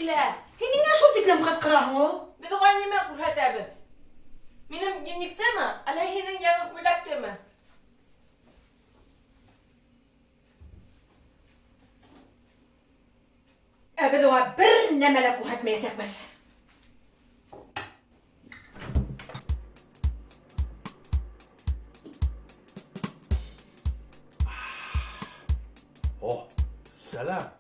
килә. Һин ниңә шул тиклем ҡысҡыраһың ул? Беҙ уға нимә күрһәтәбеҙ? Минең дневниктеме, әллә һинең яңы күлдәктеме? Ә беҙ уға бер нәмә лә күрһәтмәйәсәкбеҙ. О, сәләм.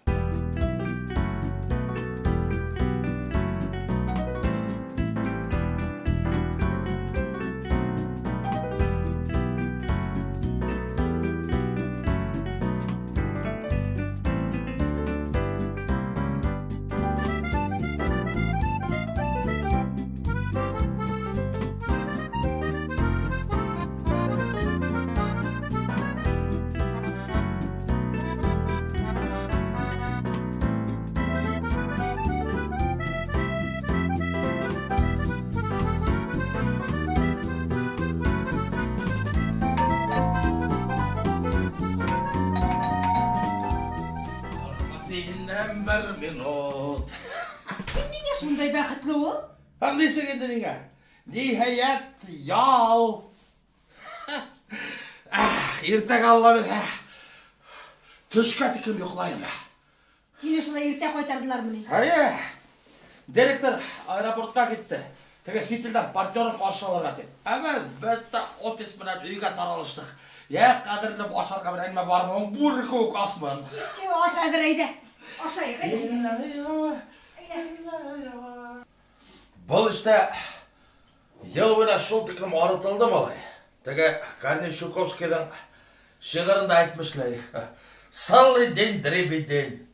Һиннән бер минут. Һин ниңә шундай бәхетле ул? Аңлыйсың инде ниңә? Ниһайәт, ял. Иртәгә Алла бирһә, төшкә тиклем йоҡлайым. Һине шулай иртә ҡайтарҙылармы ни? Әйе. Директор аэропортҡа китте. Теге сит илдән партнерын ҡаршы алырға тип. Ә беҙ бөтә офис менән өйгә таралыштыҡ. Йә, ҡәҙерлем, ашарға берәр нәмә бармы? Бүре кеүек асмын. Киске аш әҙер, әйҙә. Ашайыҡ, әйҙә. Был эштә йыл буйына шул тиклем арытылды малай. Теге Корней Чуковскийҙың шиғырында әйтмешләй. Целый день дребедень.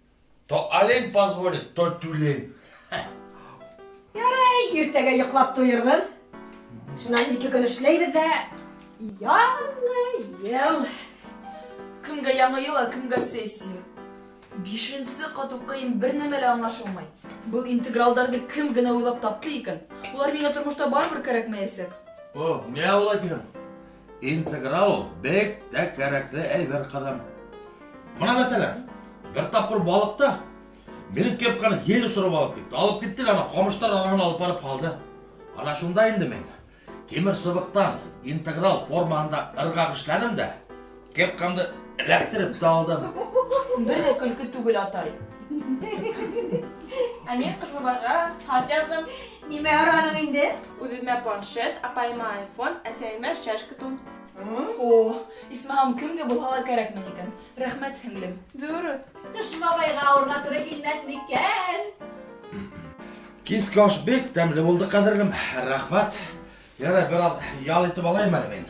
То олень позвонит, то тюлень. Ярай, иртәгә йоҡлап туйырбыҙ. Шунан ике көн эшләйбеҙ ҙә яңы ел. Кемгә яңы ел, ә кемгә сессия? Бишенсе кат укыйм, бер нәмә лә аңлашылмай. Был интегралдарҙы кем генә уйлап тапты икән? Улар миңа тормошта барыбер кәрәкмәйәсәк. О, ни улай тиһең? Интеграл ул бик тә кәрәкле әйбер, ҡыҙым. Мына мәҫәлән, бер тапҡыр балыҡта минең кепканы ел осороп алып китте. Алып китте лә ана ҡамыштар араһына алып барып һалды. Ана шунда инде мин тимер сыбыҡтан интеграл формаһында ырғаҡ эшләнем дә, кепкамды эләктереп тә алдым. Бер ҙә көлкө түгел, атай. Ә мин Ҡыш бабайға хат яҙҙым. Нимә һораның инде? Үҙемә планшет, апайыма айфон, әсәйемә шашка тун. О, исмаһам кемгә булһа ла кәрәкмәй икән. Рәхмәт, һеңлем. Дөрөҫ. Ҡыш бабайға ауырға тура килмәҫ микән? Киске аш бик тәмле булды, ҡәҙерлем. Рәхмәт. Ярай, бер аҙ ял итеп алайым әле мин.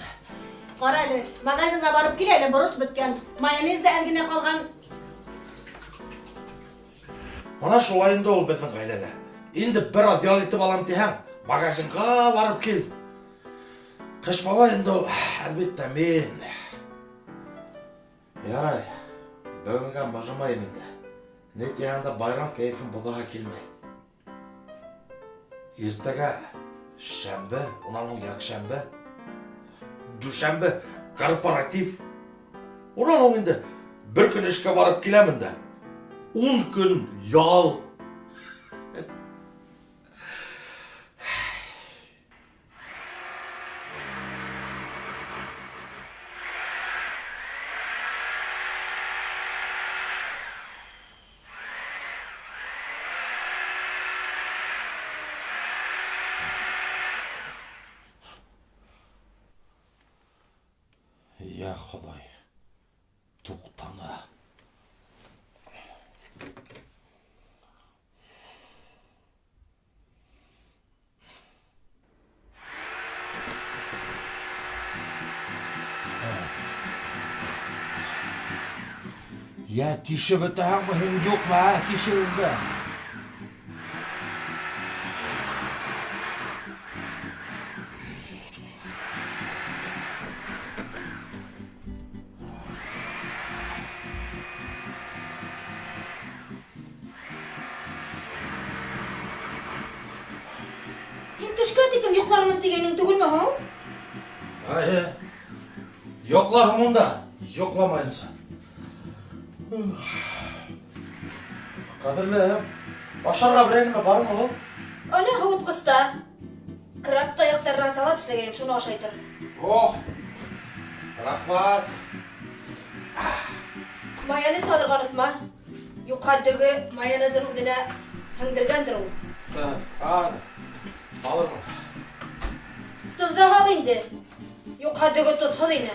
Ҡара әле, магазинға барып кил әле, борос бөткән. Майонез да әҙ генә ҡалған. Мына шулай инде ул беҙҙең ғаиләлә. Инде бер аҙ ял итеп алам тиһәң, магазинға барып кил. Ҡыш бабай инде ул, әлбиттә, мин. Ярай, бөгөнгә мыжымайым инде. Ни тиһәң дә байрам кәйефен боҙаһы килмәй. Иртәгә шәмбе, унан һуң якшәмбе, дүшәмбе корпоратив. Унан һуң инде бер көн эшкә барып киләмен дә, ун көн ял. Я Хоҙай, туҡтаны. Йә, тишеп бөтәһеңме һин, юҡмы, ә, тишегеңде? Һин төшкә тиклем йоҡлармын тигәнең түгелме һуң? Әйе. Йоҡларһың унда, йоҡламайынса. Ҡәҙерлем. Ашарға берәй нәмә бармы ул? Ана һыуытҡыста. Краб таяҡтарынан салат эшләгәйнем, шуны ашай тор. Ох, рәхмәт. Майонез салырга онытма. Юкка дөге майонезын үзенә һеңдергәндер ул. Алырмын. Тоҙ ҙа һал инде. Юкка дөге тоҙһоҙ ине.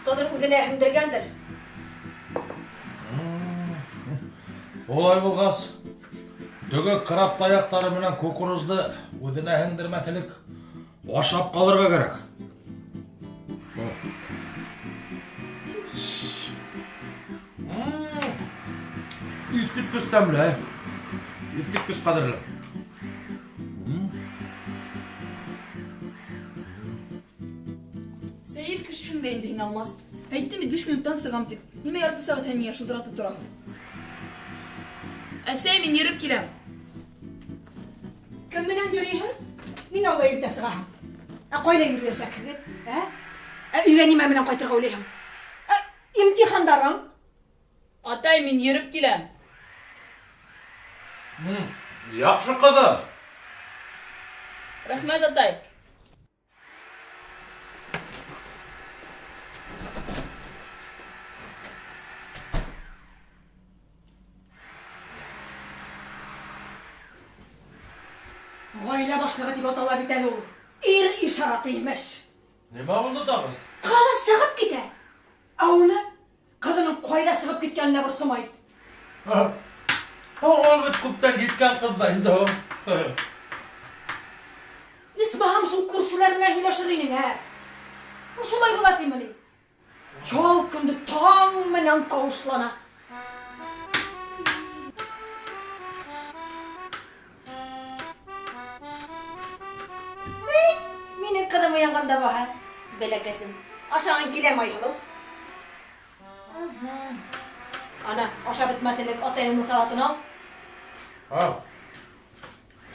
Тоҙон үзенә һеңдергәндер. Улай булғас, дөге краб таяҡтары менән кукурузды үҙенә һеңдермәҫ элек ашап ҡалырға кәрәк. Иҫ киткес тәмле, иҫ киткес ҡәҙерле. Сәйер кешеһең дә инде һин, Алмаз. Әйттем бит, 5 минуттан сығам тип. Нимә ярты сәғәт һин миңә шылтыратып тораһың? Әсәй, мин йөрөп киләм. Кем менән йөрөйһең? Ниңә улай иртә сығаһың? Ә ҡайҙа йөрөйәсәкһегеҙ? Ә? Ә өйгә нимә менән ҡайтырға уйлайһың? Ә имтихандарың? Атай, мин йөрөп киләм. Яҡшы ҡыҙым. Рәхмәт, атай. Ғаилә башлығы тип атала бит әле ул. Ир ишараты, имеш. Нимә булды тағы? Ҡыҙы сығып китә. Ә уны ҡыҙының ҡайҙа сығып киткәненә борсомай. Ул бит күптән киткән ҡыҙ да инде ул. Исмаһам шул күршеләр менән һөйләшер инең, ә? Шулай була тиме ни? Ял көндө таң менән тауышлана. Эй, минең ҡыҙым уянғанда баһа. Бәләкәсем. Ашағың киләме, Айһылыу? Ана, ашап бөтмәҫ элек атайыңдың салатын ал.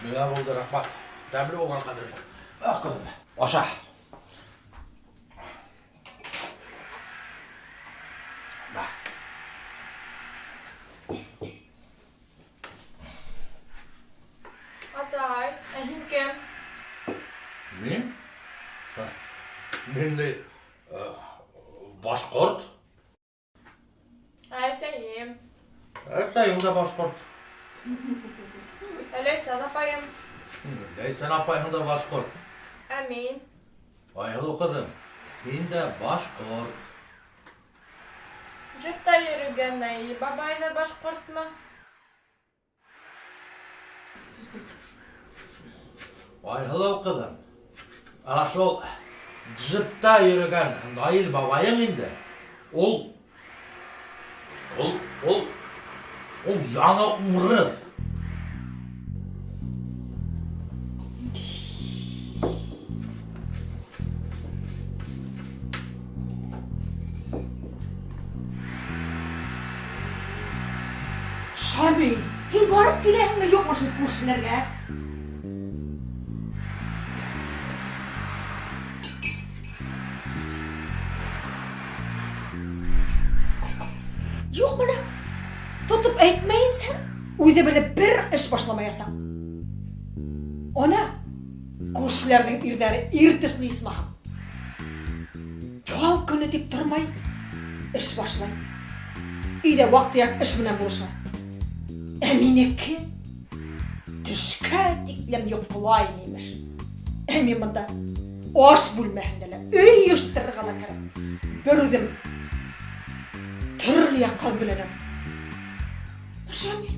Миңә булды, рәхмәт. Тәмле булған ҡәҙерле. Ах, ҡыҙым, аша. На. Атай, ә һин кем? Мин? Мин ни, башҡорт. Ә әсәйем? Әсәйең дә башҡорт. Ә Ләйсән апайым? Ләйсән апайың да башҡорт. Ә мин? Айһылыу ҡыҙым, һин дә башҡорт. Джипта йөрөгән Наил бабай ҙа башҡортмо? Айһылыу ҡыҙым, ана шул джипта йөрөгән Наил бабайың инде. Ул яңы урыҫ. Шамил, һин барып киләһеңме, юҡмы шул күршеләргә? Юҡ бына. Тотоп әйтмәйенсә, үҙе белеп бер эш башламаясаҡ. Ана, күршеләрҙең ирҙәре ир төҫлө исмаһам. Ял көнө тип тормай, эш башлай. Өйҙә ваҡ-төйәк эш менән булыша. Ә минеке төшкә тиклем йоҡлай имеш. Ә мин бында аш бүлмәһендә лә өй йыйыштырырға ла кәрәк. Бер үҙем төрлө яҡҡа бүленәм. Шамил.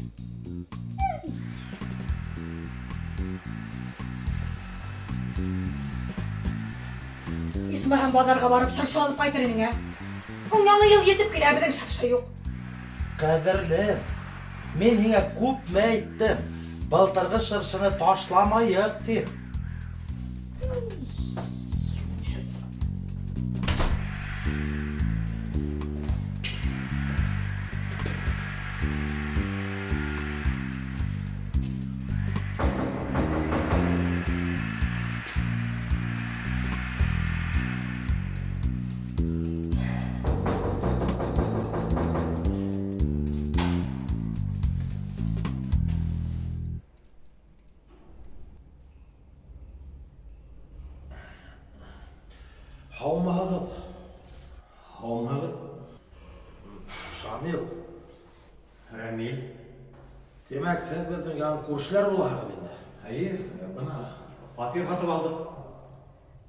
Исмаһам баҙарға барып шыршы алып ҡайтыр инең, ә? Һуң яңы йыл етеп килә, беҙҙең шыршы юҡ. Ҡәҙерлем, мин һиңә күпме әйттем, былтырғы шыршыны ташламайыҡ тип. Шамил. Рәмил. Тимәк, һеҙ беҙҙең яңы күршеләр булаһығыҙ инде. Әйе, бына фатир һатып алдыҡ.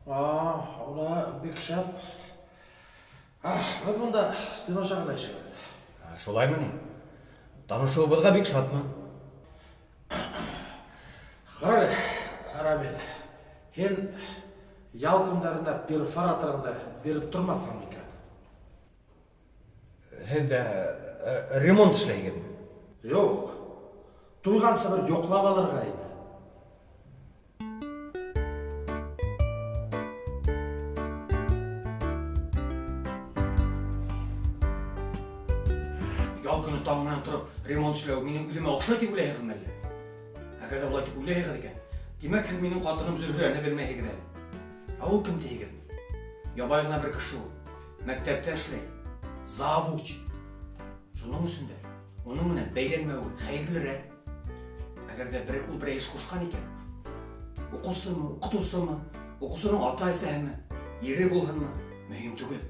А, уна бик шәп. Беҙ бында стена аша ғына йәшәйбеҙ. Шулаймы ни? Танышыуыбыҙға бик шатмын. Ҡара әле, Рамил, һин ял көндәренә перфораторыңды биреп тормаҫһың микән? Һеҙ ҙә ремонт эшләйһегеҙме? Юҡ. Туйғансы бер йоҡлап алырға ине. Ял көнө таң менән тороп ремонт эшләү минең үҙемә оҡшай тип уйлайһығыҙмы әллә? Әгәр ҙә улай тип уйлайһығыҙ икән, тимәк, һеҙ минең ҡатыным Зөһрәне белмәйһегеҙ әле. Ә ул кем тиһегеҙме? Ябай ғына бер кеше ул. Мәктәптә эшләй. Завуч. Шуның өсөн дә уның менән бәйләнмәүегеҙ хәйерлерәк. Әгәр ҙә бер ул берәй эш ҡушҡан икән, уҡыусымы, уҡытыусымы, уҡыусының ата-әсәһеме, ире булһынмы, мөһим түгел.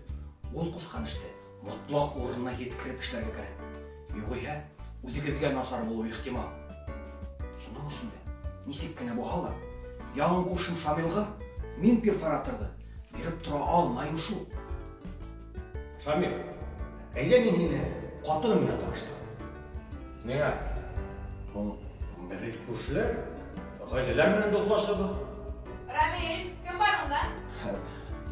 Ул ҡушҡан эште мотлаҡ урынына еткереп эшләргә кәрәк. Юғиһә, үҙегеҙгә насар булыуы ихтимал. Шуның өсөн дә, нисек кенә булһа ла, яңы күршем Шамилға мин перфораторҙы биреп тора алмайым шул. Шамил, әйҙә мин һине ҡатыным менән таныштырам. Ниңә? Һуң, беҙ бит күршеләр, ғаиләләр менән дуҫлашабыҙ. Рамил, кем бар унда?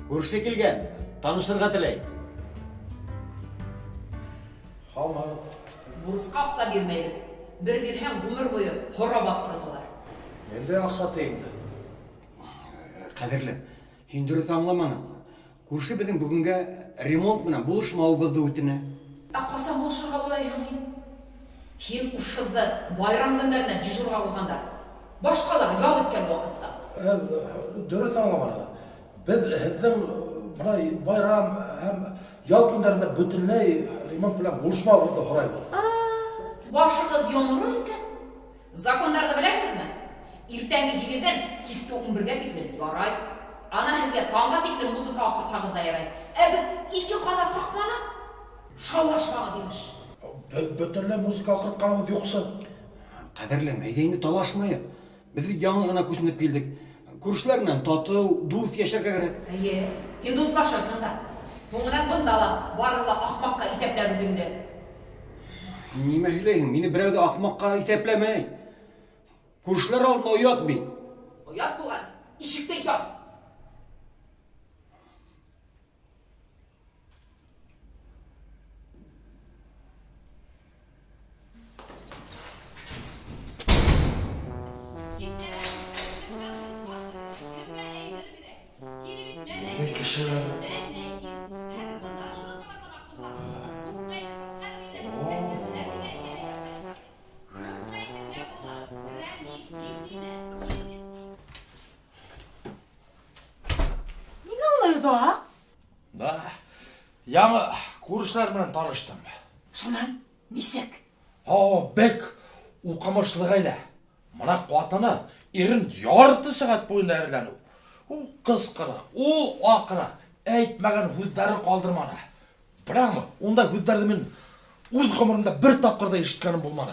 Күрше килгән, танышырға теләй. Һаумыһығыҙ. Бурысҡа аҡса бирмәйбеҙ. Бер бирһәң, ғүмер буйы һорап аптыраталар. Ниндәй аҡса ти инде? Ҡәҙерлем, һин дөрөҫ аңламаның. Күрше беҙҙең бөгөнгә ремонт менән булышмауыбыҙҙы үтенә. Ә ҡасан булышырға уйлайһың һин? Һин ушһыҙҙы байрам көндәренә дежурға ҡуйғандар. Башҡалар ял иткән ваҡытта. Дөрөҫ аңламанығыҙ. Беҙ һеҙҙең бына байрам һәм ял көндәрендә бөтөнләй ремонт белән булышмауығыҙҙы һорайбыҙ. Башығыҙ йоморо икән. Закондарҙы беләһегеҙме? Иртәнге 8-ҙән киске 11-гә тиклем ярай. Ана һеҙгә таңға тиклем музыка аҡыртһағыҙ ҙа ярай. Ә беҙ ике ҡаҙаҡ ҡаҡманыҡ. Шаулашмағыҙ, имеш. Беҙ бөтөнләй музыка аҡыртҡаныбыҙ юҡсы. Ҡәҙерлем, әйҙә инде талашмайыҡ. Беҙ бит яңы ғына күсенеп килдек. Күршеләр менән татыу, дуҫ йәшәргә кәрәк. Эйе, һин дуҫлашырһың да. Һуңынан бында ла барыһы ла ахмаҡҡа иҫәпләр үҙеңде. Нимә һөйләйһең? Мине берәү ҙә ахмаҡҡа иҫәпләмәй. Күршеләр алдында оят бит. Оят булғас, ишекте яп. Ниндәй кешеләр? Ниңә улай оҙаҡ? Да. Яңы күршеләр менән таныштым. Шунан нисек? О, бик уҡымышлы ғаилә. Бына ҡатыны ирен ярты сәғәт буйына әрләне. Ул ҡысҡыра, ул аҡыра, әйтмәгән һүҙҙәре ҡалдырманы. Беләңме, ундай һүҙҙәрҙе мин үҙ ғүмеремдә бер тапҡыр ҙа ишеткәнем булманы.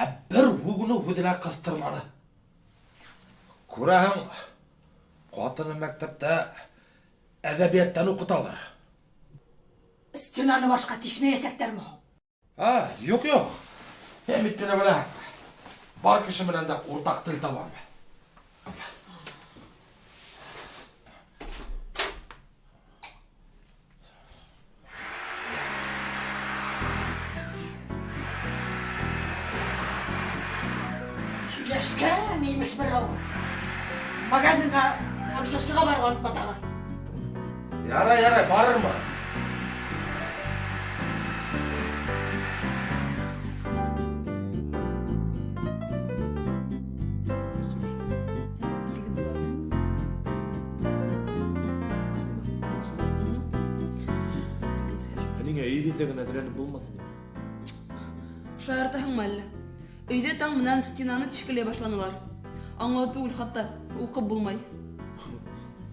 Ә бер һүгенеү һүҙенә ҡыҫтырманы. Күрәһең, ҡатыны мәктәптә әҙәбиәттән уҡыталар. Стенаны башҡа тишмәйәсәктәрме һуң? А, юҡ, юҡ. Һин бит мине беләһең. Бар кеше менән дә уртаҡ тел табам. Һөйләшкән имеш берәү. Магазинға ашыҡсыға барған батаға. Ярай, ярай, барырмын. Ә ниңә өйөгөҙҙә генә әҙерләнеп булмаҫ ине? Шаяртаһыңмы әллә? Өйҙә таң менән стенаны тишкеләй башланылар. Аңлау түгел, хатта уҡып булмай.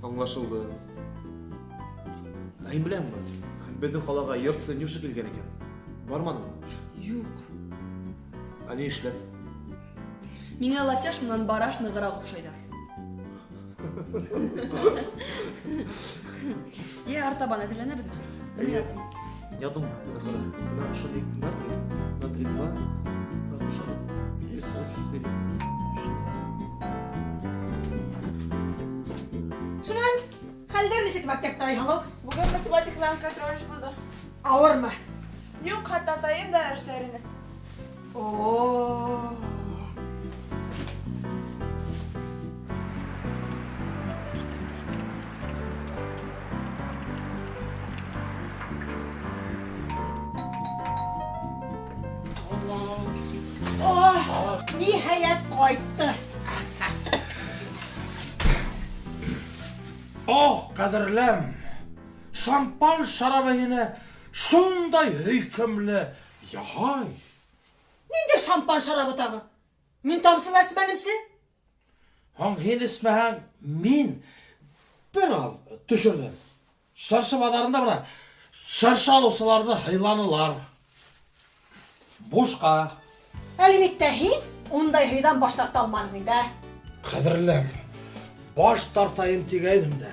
Аңлашылды. Ә һин беләһеңме? Беҙҙең ҡалаға йырсы Нюша килгән икән. Бармадыңмы? Юк. Ә ни эшләп? Миңа Лосяш менән Бараш ныграк охшайлар. Йә, артабан әзерләнәбезме? Әйе. Яздым, менә кара. Менә шундый натрий, натрий 2, кушабыз. SO4. Шуннан хәлләр ничек мәктәптә, Айһылу? Бүген математикадан контроль эш булды. Авырмы? Юк, хәтта атаем да эшләр иде. О. Ох, ниһаять кайтты. Ох, кадерлем, шампан шарабы һине шундай һөйкемле яһай. Нинди шампан шарабы тагы? Мин тамсыла эсмәнемсе? Һуң һин эсмәһәң, мин бер аз төшердем. Шыршы базарында менә шыршы алучыларны һыйланылар. Бушка. Әле бит тә һин ундай һыйдан баш тарта алмадың инде, ә? Кадерлем, баш тартайым дигәйнем дә,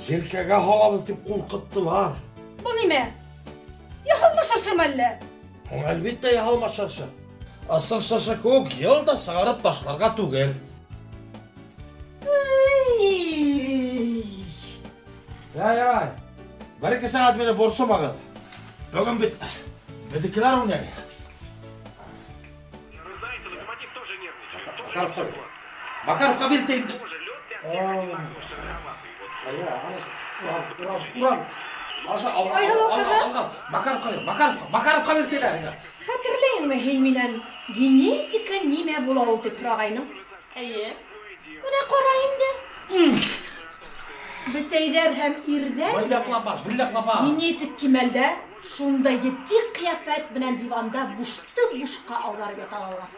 елкәгә һалабыз дип куркыттылар. Бу нимә? Яһалма шыршымы әллә? Һуң, әлбиттә, яһалма шыршы. Ысын шыршы кеүек ел да сыгарып ташларга түгел. Я, ярай. Бер-ике сәгать мине борчымагыз. Бүген бит безнекеләр уйный. Макаровка бир. Макаровка бир дим. Урам, урам, урам. Аша, алга, алга, алга. Макаровка бир, Макаровка, Макаровка бир диләр. Хәтерләйеңме, һин миннән генетика нимә була ул дип сорагайның? Әйе. Менә кара инде. Бесәйдәр һәм ирдәр Бер яклап бар, бер яклап бар. генетик кимәлдә шундай етди кыяфәт белән диванда бушты бушка аударып ята алалар.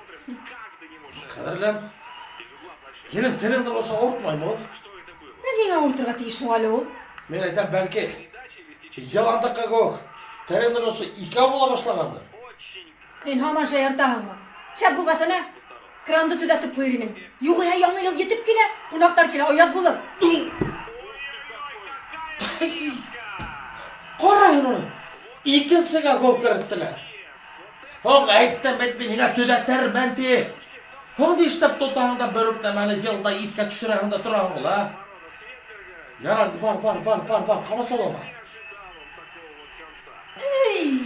Кадерлем, һинең телеңне булса авыртмаймы ул? Нәрсәгә авыртырга тиеш соң әле ул? Мин әйтәм, бәлки, еландыкы кебек, телеңнең очы икәү була башлагандыр. Һин һаман шаяртаһыңмы? Шәп булгасана, кранды төзәтеп куер инең. Югыйһә яңа ел етеп килә, кунаклар килә, оят булыр. Кара һин аны, икенчегә гол керттеләр. Һуң әйттем бит мин һиңа төзәтермен дип. Һуң нишләп тотаһың да бер үк нәмәне елда иткә төшерәһең дә тораһың ул, ә? Ярар, бар, бар, бар, бар, бар, комачаулама. Эй!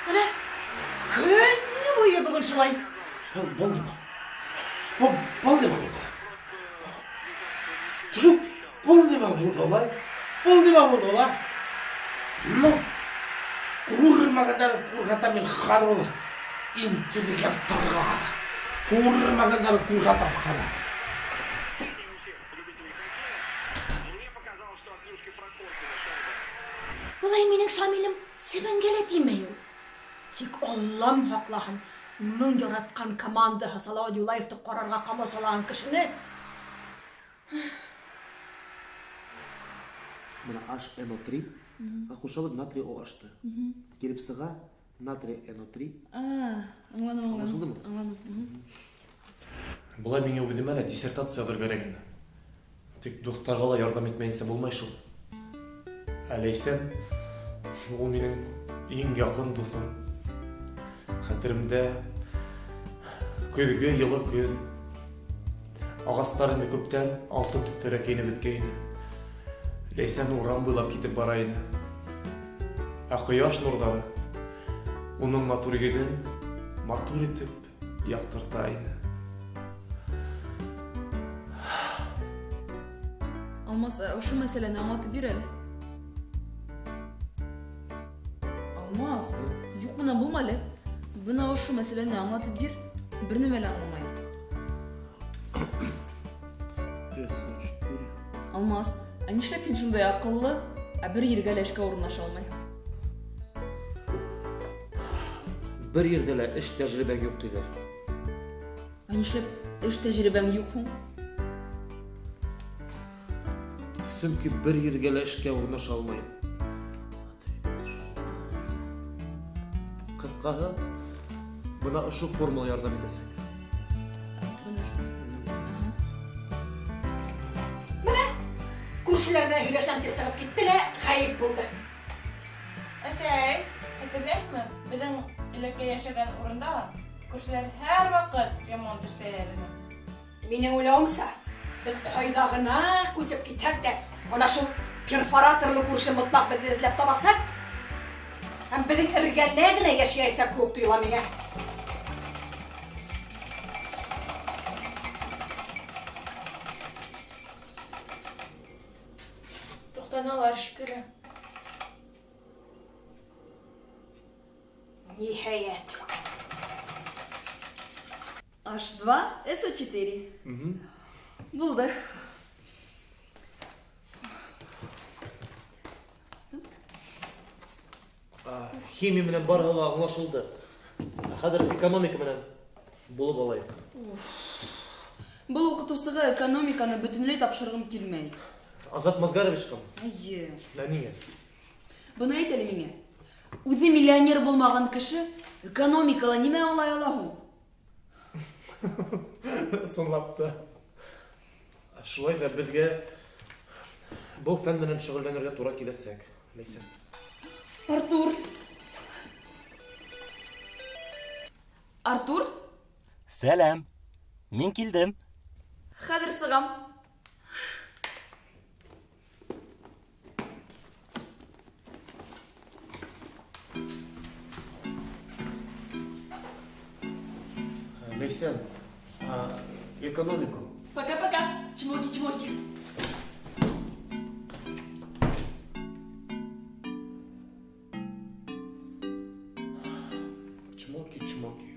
Менә көне буе бүген шулай. Был, был нимә? Был, был нимә булды? Тү, был нимә булды алай? Был нимә булды алай? Ну, күрмәгәндәрен күргәндә мин хәзер ул интеллигентларга күрмәгәндәрен күргәндә хәзер. Болай минең Шамилем себенгә лә тимәй ул. Тик Аллам һаклаһын, уның яраткан командаһы Салават Юлаевты карарга комачаулаган кешене. Менә HNO3 га кушабыз натрий OH-ты. Килеп чыга натрий NO3. А, аңладым, аңладым. Аңлашылдымы? Аңладым. Болай миңа үземә дә диссертация язырга кирәк инде. Тик дусларга ла ярдәм итмәенчә булмай шул. Ә Ләйсән, ул минем иң якын дусым. Хәтеремдә көзге елы көн. Агачлар инде күптән алтын төсләргә киенеп беткәйне. Ләйсән урам буйлап китеп бара иде. Ә кояш нурлары уның матур йөзен матур итеп яктырта иде. Алмаз, ә ошо мәсьәләне аңлатып бир әле. Алмаз, юк менә булма әле. Бына ошо мәсьәләне аңлатып бир. Бер нәмә лә аңламайм. Алмаз, ә нишләп һин шундай акыллы, ә бер ергә лә эшкә урнаша алмыйһың? Бер җирдә лә эш тәҗрибәң юк диләр. Ә нишләп эш тәҗрибәң юк һуң? Сөнки бер ергә лә эшкә урнаша алмайым. Кыскаһы, бына ошо формула ярҙам итәсәк. Менә күршеләр белән һөйләшәм дип чыгып китте лә, гаеп булды. Әсәй, хәтерләйһеңме, беҙҙең элекке йәшәгән урында күршеләр һәрваҡыт ремонт эшләйҙәр ине. Минең уйлауымса, беҙ ҡайҙа ғына күсеп китһәк тә, ана шул перфораторлы күрше мотлаҡ беҙҙе эҙләп табасаҡ. Һәм беҙҙең эргәлә генә йәшәйәсәк кеүек тойола миңә. Туҡтанылар шикелле. Ниһайәт. H2 SO4. Булды. Химия менән барыһы ла аңлашылды. Ә хәҙер экономика менән булып алайыҡ. Был уҡытыусыға экономиканы бөтөнләй тапшырғым килмәй. Азат Мазгаровичҡа? Әйе. Ә ниңә? Быны әйт әле миңә. Үҙе миллионер булмаған кеше экономикала нимә аңлай ала һуң? Ысынлап та. Шулай ҙа беҙгә был фән менән шөғөлләнергә тура киләсәк, Ләйсән. Артур. Артур? Сәләм. Мин килдем. Хәҙер сығам. Ләйсән, экономика. Пока-пока. Чмоки-чмоки. Чмоки-чмоки.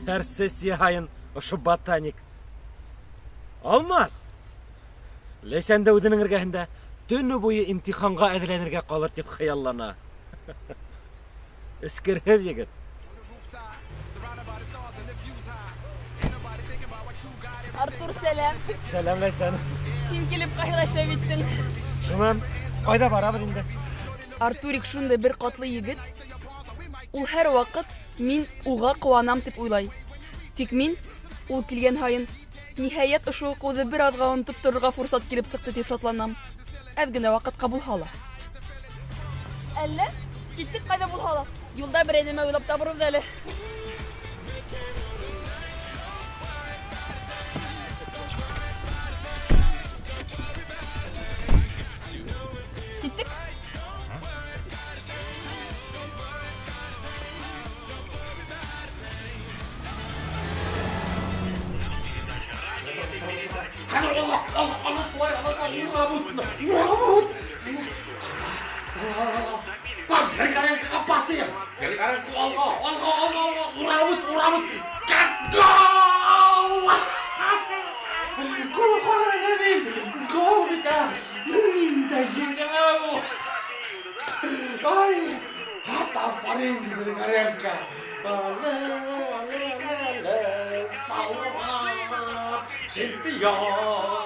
Һәр сессия һайын ошо ботаник. Алмаз! Ләйсән дә үҙенең эргәһендә төнө буйы имтиханға әҙерләнергә ҡалыр тип хыяллана. Эскерһеҙ егет. Артур, сәләм. Сәләм, Ләйсән. Һин килеп ҡайҙа шәп иттең. Шунан ҡайҙа барабыҙ инде? Артурик шундай бер ҡатлы егет. Ул һәр ваҡыт мин уға ҡыуанам тип уйлай. Тик мин ул килгән һайын ниһайәт ошо уҡыуҙы бер аҙға онотоп торорға форсат килеп сыҡты тип шатланам. Әҙ генә ваҡытҡа булһа ла. Әллә? Киттек ҡайҙа булһа ла. Юлда берәй нәмә уйлап табырбыҙ әле. Киттек. Пас, кире ҡарай, пас тием. Кире ҡарай, алға, алға, алға, алға, урап үт, урап үт. Гол! Гол ҡарай мин. Гол бит ә. Мин дә еңәм. Ай, хата афарин, Григоренко. Але, але, але, але, Салават, чемпион.